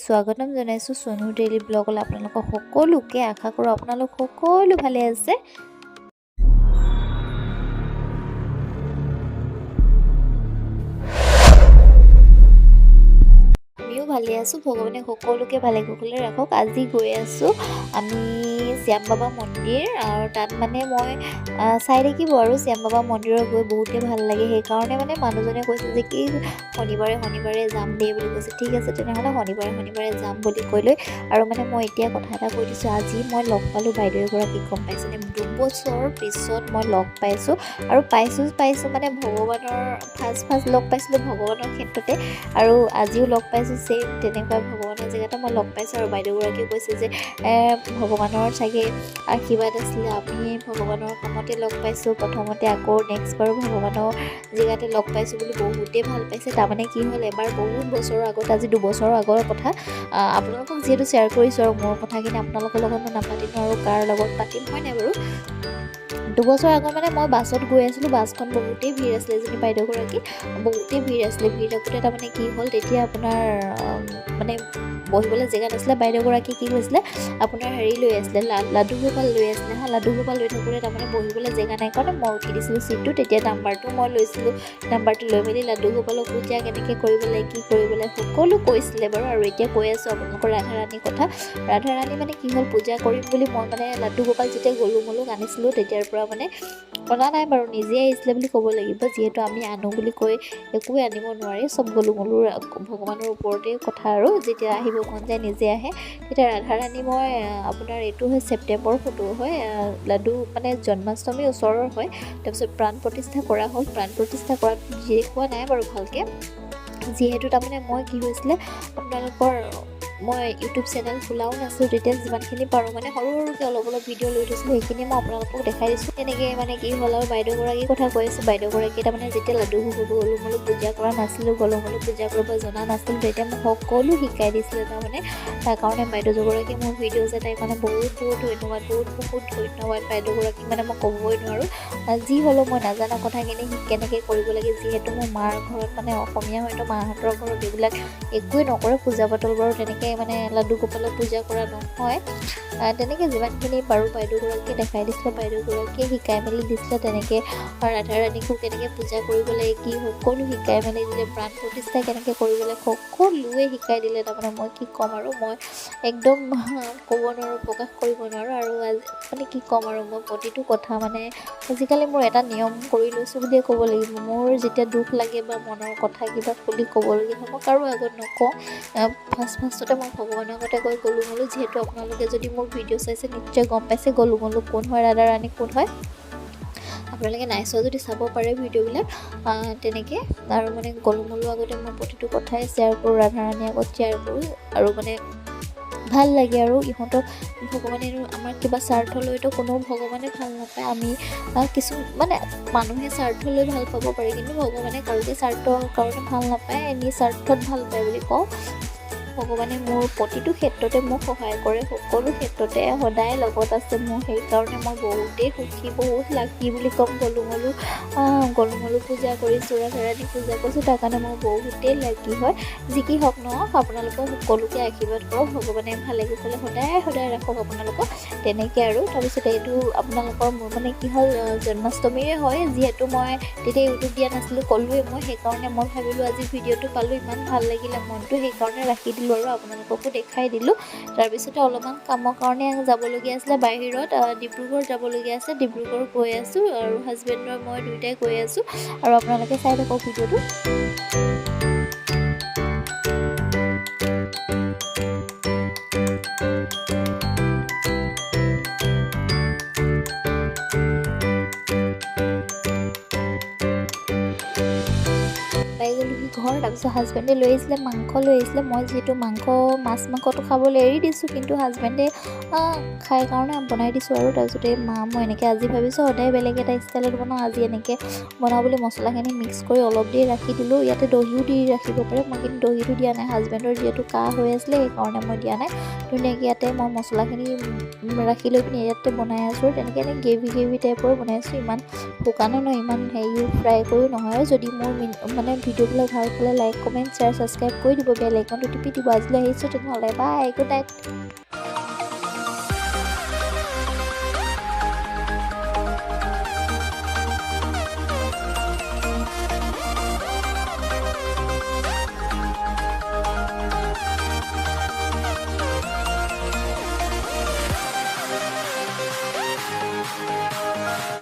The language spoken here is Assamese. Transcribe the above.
স্বাগতম জনাইছোঁ চনু ডেইলি ব্লগলৈ আপোনালোকক সকলোকে। আশা কৰোঁ আপোনালোক সকলো ভালে আছে। আমিও ভালে আছোঁ। ভগৱানে সকলোকে ভালে কুশলে ৰাখক। আজি গৈ আছোঁ আমি শ্যাম বাবা মন্দিৰ, আৰু তাত মানে মই চাই থাকিব আৰু শ্যাম বাবা মন্দিৰত গৈ বহুতেই ভাল লাগে। সেইকাৰণে মানে মানুহজনে কৈছে যে কি শনিবাৰে শনিবাৰে যাম দেই বুলি কৈছে। ঠিক আছে, তেনেহ'লে শনিবাৰে শনিবাৰে যাম বুলি কৈ লৈ। আৰু মানে মই এতিয়া কথা এটা কৈ দিছোঁ, আজি মই লগ পালোঁ বাইদেউ এগৰাকীক, গম পাইছেনে? 2 বছৰ পিছত মই লগ পাইছোঁ। আৰু পাইছোঁ পাইছোঁ মানে ভগৱানৰ ফাৰ্ষ্ট ফাৰ্ষ্ট লগ পাইছিলোঁ ভগৱানৰ ক্ষেত্ৰতে, আৰু আজিও লগ পাইছোঁ ছেইম তেনেকুৱা ভগৱানৰ জেগাতে মই লগ পাইছোঁ। আৰু বাইদেউগৰাকীয়ে কৈছে যে ভগৱানৰ চাগে আশীৰ্বাদ আছিলে, আমি ভগৱানৰ কামতে লগ পাইছোঁ প্ৰথমতে, আকৌ নেক্সট বাৰো ভগৱানৰ জেগাতে লগ পাইছোঁ বুলি বহুতেই ভাল পাইছে। তাৰমানে কি হ'ল, এবাৰ বহুত বছৰৰ আগত, আজি 2 বছৰৰ আগৰ কথা, আপোনালোকক যিহেতু শ্বেয়াৰ কৰিছোঁ আৰু মোৰ কথাখিনি আপোনালোকৰ লগত মই নাপাতিম আৰু কাৰ লগত পাতিম, হয় নাই বাৰু? 2 বছৰ আগত মানে মই বাছত গৈ আছিলোঁ। বাছখন বহুতেই ভিৰ আছিলে, এজনী বাইদেউগৰাকী, বহুতেই ভিৰ আছিলে। ভিৰ থাকোঁতে তাৰমানে কি হ'ল, তেতিয়া আপোনাৰ মানে বহিবলৈ জেগা নাছিলে। বাইদেউগৰাকী কি হৈছিলে, আপোনাৰ হেৰি লৈ আছিলে, লাডু গোপাল লৈ আছিলে। হা, লাডু গোপাল লৈ থাকোঁতে তাৰমানে বহিবলৈ জেগা নাই কাৰণে মই উঠি দিছিলোঁ চিটটো। তেতিয়া নাম্বাৰটো মই লৈছিলোঁ। নাম্বাৰটো লৈ মেলি লাডু গোপালক পূজা কেনেকৈ কৰিব লাগে, কি কৰিব লাগে, সকলো কৈছিলে বাৰু। আৰু এতিয়া কৈ আছোঁ আপোনালোকৰ ৰাধা ৰাণীৰ কথা। ৰাধা ৰাণী মানে কি হ'ল, পূজা কৰিম বুলি মই মানে লাডু গোপাল যেতিয়া গলু মলুক আনিছিলোঁ, তেতিয়াৰ পৰা মানে অনা নাই বাৰু, নিজে আহিছিলে বুলি ক'ব লাগিব। যিহেতু আমি আনো বুলি কৈ একোৱে আনিব নোৱাৰি, চব গলু মলুৰ ভগৱানৰ ওপৰতেই কথা। আৰু যেতিয়া আহিব মন যায় নিজে আহে। তেতিয়া ৰাধা ৰাণী মই আপোনাৰ এইটো হয় ছেপ্টেম্বৰ ফটো হয়, লাডু মানে জন্মাষ্টমীৰ ওচৰৰ হয়। তাৰপিছত প্ৰাণ প্ৰতিষ্ঠা কৰা হ'ল। প্ৰাণ প্ৰতিষ্ঠা কৰাত দেখুওৱা নাই বাৰু ভালকৈ, যিহেতু তাৰমানে মই কি হৈছিলে আপোনালোকৰ, মই ইউটিউব চেনেল খোলাও নাছিলোঁ তেতিয়া। যিমানখিনি পাৰোঁ মানে সৰু সৰুকৈ অলপ অলপ ভিডিঅ' লৈ থৈছিলোঁ, সেইখিনি মই আপোনালোকক দেখাই দিছোঁ। তেনেকৈ মানে কি হ'ল, আৰু বাইদেউগৰাকীৰ কথা কৈ আছোঁ। বাইদেউগৰাকী তাৰমানে যেতিয়া লাডু গলু মলু পূজা কৰা নাছিলোঁ, গলু মলু পূজা কৰিব জনা নাছিলোঁ, তেতিয়া মোক সকলো শিকাই দিছিলে তাৰমানে। তাৰ কাৰণে বাইদেউগৰাকী মোৰ ভিডিঅ' যে তাইৰ কাৰণে বহুত বহুত ধন্যবাদ, বহুত বহুত ধন্যবাদ বাইদেউগৰাকীক, মানে মই ক'বই নোৱাৰোঁ। যি হ'লেও মই নাজানা কথাখিনি কেনেকৈ কৰিব লাগে, যিহেতু মোৰ মাৰ ঘৰত মানে অসমীয়া, হয়তো মাহঁতৰ ঘৰত এইবিলাক একোৱেই নকৰে, পূজা পাতল বাৰু তেনেকৈ মানে লাডু গোপালক পূজা কৰা নহয়। তেনেকৈ যিমানখিনি পাৰোঁ বাইদেউগৰাকীয়ে দেখাই দিছিলে, বাইদেউগৰাকীয়ে শিকাই মেলি দিছিলে। তেনেকৈ ৰাধা ৰাণীকো কেনেকৈ পূজা কৰিব লাগে কি সকলো শিকাই মেলি দিলে। প্ৰাণ প্ৰতিষ্ঠা কেনেকৈ কৰিব লাগে সকলোৱে শিকাই দিলে। তাৰমানে মই কি ক'ম আৰু, মই একদম ক'ব নোৱাৰোঁ, প্ৰকাশ কৰিব নোৱাৰোঁ। আৰু আজি মানে কি ক'ম আৰু, মই প্ৰতিটো কথা মানে আজিকালি মোৰ এটা নিয়ম কৰি লৈছোঁ বুলিয়ে ক'ব লাগিব। মোৰ যেতিয়া দুখ লাগে বা মনৰ কথা কিবা খুলি ক'বলগীয়া হয়, মই কাৰো আগত নকওঁ। ফাৰ্ষ্ট ফাৰ্ষ্টতে মই ভগৱানৰ আগতে কৈ গ'লো মলো, যিহেতু আপোনালোকে যদি মোৰ ভিডিঅ' চাইছে নিশ্চয় গম পাইছে গ'লো মলো কোন হয়, ৰাধা ৰাণী কোন হয়। আপোনালোকে নাই চোৱা যদি চাব পাৰে ভিডিঅ'বিলাক। তেনেকৈ আৰু মানে গ'লো মলো আগতে মই প্ৰতিটো কথাই শ্বেয়াৰ কৰোঁ, ৰাধা ৰাণীৰ আগত শ্বেয়াৰ কৰোঁ, আৰু মানে ভাল লাগে। আৰু ইহঁতক ভগৱানে আমাৰ কিবা স্বাৰ্থ লৈতো কোনো ভগৱানে ভাল নাপায়। আমি কিছু মানে মানুহে স্বাৰ্থ লৈ ভাল পাব পাৰে, কিন্তু ভগৱানে কাৰোকে স্বাৰ্থৰ কাৰণে ভাল নাপায়, নিস্বাৰ্থত ভাল পায় বুলি কওঁ। ভগৱানে মোৰ প্ৰতিটো ক্ষেত্ৰতে মোক সহায় কৰে, সকলো ক্ষেত্ৰতে সদায় লগত আছে মোৰ। সেইকাৰণে মই বহুতেই সুখী, বহুত লাকি বুলি ক'ম। গলু মলু পূজা কৰিছোঁ, ৰাধাৰাণী পূজা কৰিছোঁ, তাৰ কাৰণে মই বহুতেই লাকি হয়। যি কি হওক নহওক, আপোনালোকক সকলোকে আশীৰ্বাদ কৰক ভগৱানে, ভালে কুশলে সদায় সদায় ৰাখক আপোনালোকক তেনেকৈ। আৰু তাৰপিছত এইটো আপোনালোকৰ মোৰ মানে কি হ'ল, জন্মাষ্টমীৰে হয়। যিহেতু মই তেতিয়া ইউটিউব দিয়া নাছিলোঁ ক'লোৱেই মই, সেইকাৰণে মই ভাবিলোঁ আজি ভিডিঅ'টো পালোঁ, ইমান ভাল লাগিলে মনটো, সেইকাৰণে ৰাখি দিলোঁ আৰু আপোনালোককো দেখাই দিলোঁ। তাৰপিছতে অলপমান কামৰ কাৰণে যাবলগীয়া আছিলে বাহিৰত, ডিব্ৰুগড় যাবলগীয়া আছে। ডিব্ৰুগড় গৈ আছোঁ আৰু হাজবেণ্ডৰ মই দুয়োটাই গৈ আছোঁ, আৰু আপোনালোকে চাই থাকক ভিডিঅ'টো। পাই গ'লোহি ঘৰ। তাৰপিছত হাজবেণ্ডে লৈ আহিছিলে মাংস, লৈ আহিছিলে। মই যিহেতু মাংস, মাছ মাংসটো খাবলৈ এৰি দিছোঁ, কিন্তু হাজবেণ্ডে খাই কাৰণে বনাই দিছোঁ। আৰু তাৰপিছতে মা মই এনেকৈ আজি ভাবিছোঁ সদায় বেলেগ এটা ষ্টাইলত বনাওঁ, আজি এনেকৈ বনাওঁ বুলি মছলাখিনি মিক্স কৰি অলপ দেৰি ৰাখি দিলোঁ। ইয়াতে দহিও দি ৰাখিব পাৰে, মই কিন্তু দহিটো দিয়া নাই। হাজবেণ্ডৰ যিহেতু কাহ হৈ আছিলে, সেইকাৰণে মই দিয়া নাই। ধুনীয়াকৈ ইয়াতে মই মছলাখিনি ৰাখি লৈ পিনি ইয়াতে বনাই আছোঁ। তেনেকৈ এনেই গ্ৰেভি গ্ৰেভি টাইপৰ বনাই আছোঁ, ইমান শুকানো নহয়, ইমান হেৰিও ফ্ৰাই কৰিও নহয়। যদি মোৰ মানে ভিডিঅ'বিলাক ভাল পালে লাইক, কমেণ্ট, শ্বেয়াৰ, ছাবস্ক্ৰাইব কৰি দিব, বেল আইকনটো টিপি দিব। আজিলৈ আহিছোঁ তেনেহ'লে, বাই, গুড নাইট।